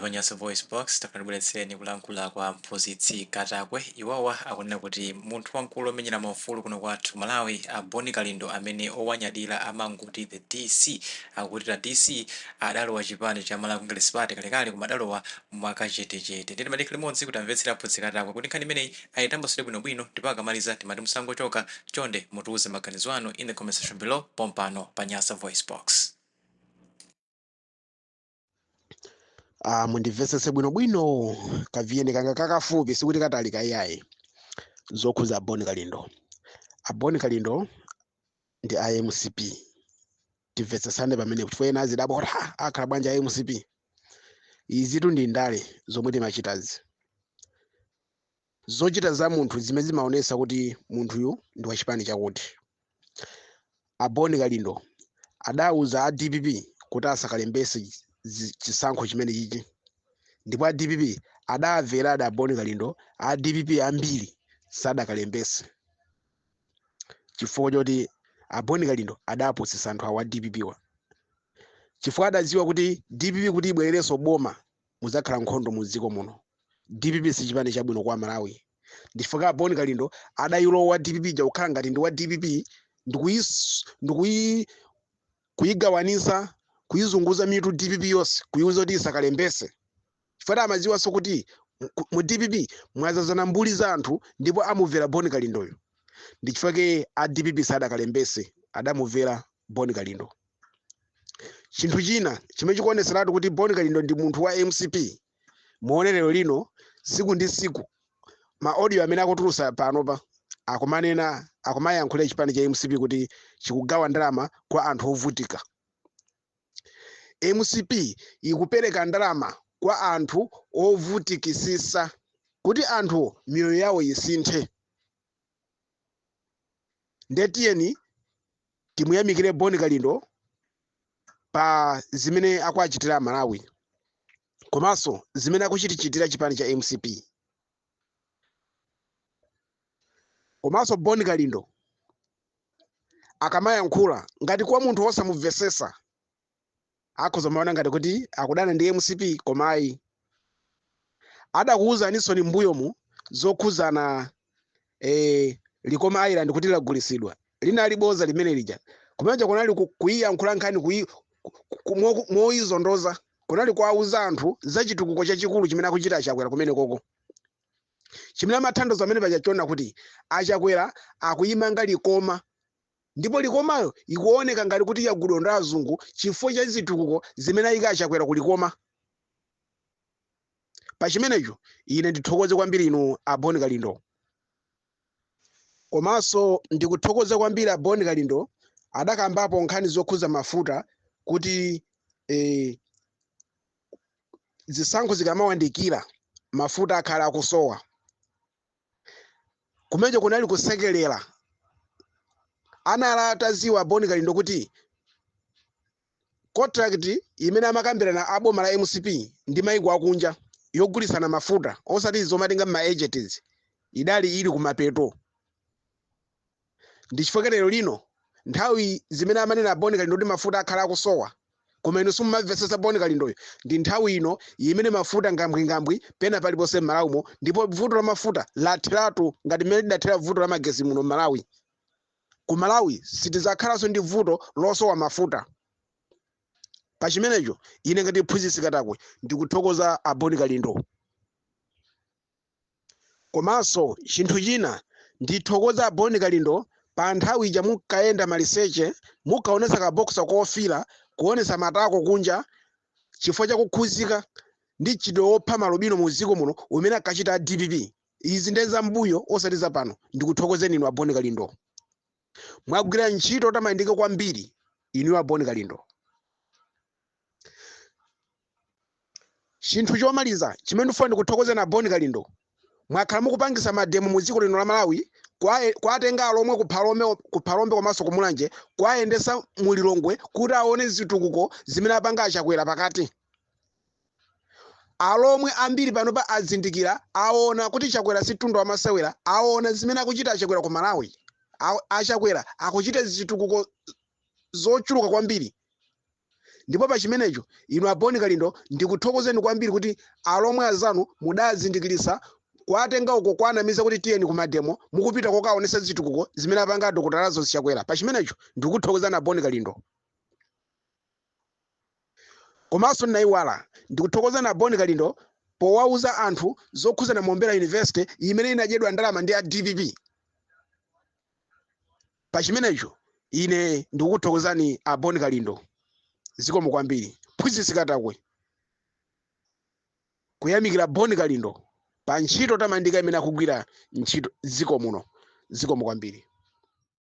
Pa Nyasa VoiceBox, tafuna tibweretsereni kulankhula kwa Mphunzitsi Katakwe. Iwowa akunena kuti munthu wamkulu omenyera maufulu kuno kwathu Malawi, a Bon Kalindo, amene owanyadira amangoti the DC, akuti the DC adalowa chipani cha Malawi Congress Party kalekale, koma adalowa mwakachetechete. Ndiye timadikha limodzi kuti amvetsere Aphunzitsi Katakwe kuti nkhani imeneyi ayitambasule bwinobwino, ndipo akamaliza timati musangochoka, chonde mutiuze maganizo anu in the comment section below pompano pa Nyasa VoiceBox. Mundimvetsetse bwinobwino, kaviyeni kanga kakafupi, sikuti katalika iyayi, zokhuza a Bon Kalindo. A Bon Kalindo ndi a MCP, timvetsetsane pamene, chifukwa ena azidabwa kuti, "Ah, akhala bwanji a MCP?" Izitu ndi ndale zomwe timachitazi, zochita za munthu zimene zimaonetsa kuti munthuyu ndi wachipani chakuti. A Bon Kalindo adauza a DPP kuti asakalembese chisankho chimene chichi, ndipo a DPP adamveradi a Bon Kalindo. A DPP ambiri sadakalembese chifukwa choti a Bon Kalindo adapusisa anthu awo a DPP wa, chifukwa adadziwa kuti DPP kuti ibwererenso boma muzakhala nkhondo mu dziko muno. DPP si chipani chabwino kwa Malawi. Ndichifukwa a Bon Kalindo adayilowa DPP ija kukhala ngati ndi wa DPP ndikuyi kuyigawanisa, kuyizunguza mitu DPP yonse, kuyiuza kuti isakalembese, chifukwa amadziwanso kuti mu DPP mwazazana mbuli za anthu ndipo amumvera Bon Kalindoyo. Ndichifukwa a DPP sadakalembese, adamumvera Bon Kalindo. Chinthu china chimene chikuoneseratu kuti Bon Kalindo ndi munthu wa MCP, muone lero lino, siku ndi siku, ma audio amene akutulusa panopa akumanena, akumayankhula chipani cha MCP kuti chikugawa ndalama kwa anthu ovutika. MCP ikupereka ndalama kwa anthu ovutikisisa kuti anthu miyoyo yawo isinthe. Ndiye tiyeni timuyamikire Bon Kalindo pa zimene akuachitira Malawi komanso zimene akuchitichitira chipani cha MCP. Komanso Bon Kalindo akamayankhula, ngati kwa munthu wosamumvesesa akhoza kumaona ngati kuti akudana ndi MCP, koma ayi. Adakuwuzaninso ni m'mbuyomu zokhuzana Likoma Island kuti lagulisidwa, linali boza limene lija. Kumeneja kunali kuyiyankhula nkhani moyizondoza, kunali kuwauza anthu za chitukuko chachikulu chimene akuchita Achakwera kumene koko. Chimene amathandiza pamene paja chona kuti Achakwera akuyimanga Likoma, ndipo Likomayo ikuoneka ngati kuti yagulidwa ndi azungu chifukwa cha zitukuko zimene ayika Achakwera ku Likoma. Pa chimenecho ine ndithokoze kwambiri inu a Bon Kalindo. Komanso ndikuthokoza kwambiri a Bon Kalindo, adakambapo nkhani zokhuza mafuta kuti zisankho zikamawandikira mafuta akhala akusowa. Kumenejo kunali kusekelera. Anali ataziwa Bon Kalindo kuti contract imene amakambirana a boma la MCP ndi maiko akunja yogulisana mafuta, osati zomatenga ma agents, idali ili kumapeto. Ndi chifukwa lero lino nthawi zimene amanena Bon Kalindo kuti mafuta akhala akusowa, koma inu simumamvetsetsa Bon Kalindoyo, ndi nthawi ino imene mafuta ngambwingambwi pena paliponse m'Malawimo, ndipo vuto la mafuta latheratu ngati mmene lidathera vuto la magesi muno m'Malawi. Ku Malawi sitidzakhalanso ndi vuto losowa mafuta. Pa chimenecho ine ngati Mphunzitsi Katakwe ndikuthokoza a Bon Kalindo. Komanso chinthu china, ndithokoza a Bon Kalindo pa nthawi ija munkayenda maliseche, mukaonetsa kaboksa kofira, kuonetsa matako kunja chifukwa chakukhuzika ndi mchitidwe wopha malubino mu dziko muno umene ankachita a DPP. Izi ndiye zambuyo osati zapano. Ndikuthokozeni inu a Bon Kalindo, mwagwira ntchito yotamandika kwambiri inuyo a Bon Kalindo. Chinthu chomaliza chimene ndifuna ndikuthokozeni a Bon Kalindo, mwakhala mukupangisa mademo mu dziko lino la Malawi, kwatenga alomwe ku Phalombe komanso ku Mulanje, kwayendesa mu Lilongwe kuti aone zitukuko zimene apanga Achakwera pakati. Alomwe ambiri panopa azindikira, aona kuti Chakwera si mtundu wamasewera, aona zimene akuchita Achakwera ku Malawi. Achakwera akuchita zitukuko zochuluka kwambiri. Ndipo pa chimenecho inu a Bon Kalindo ndikuthokozeni kwambiri kuti alomwe azanu mudazindikirisa kuwatenga uko kwanamiza kuti tiyeni ku mademo, mukupita kokaonesa zitukuko zimene apanga Dr. Lazarus Chakwera. Pa chimenecho ndikuthokozani a Bon Kalindo. Komanso ndinayiwala, ndikuthokozani a Bon Kalindo powauza anthu zokhuzana Mombera University imene inadyedwa ndalama ndi a DPP. Pa chimenecho ine ndikukuthokozani a Bon Kalindo, zikomo kwambiri. Phunzitsi Katakwe kuyamikira Bon Kalindo pa ntchito tamandika imene akugwira ntchito dziko muno. Zikomo kwambiri.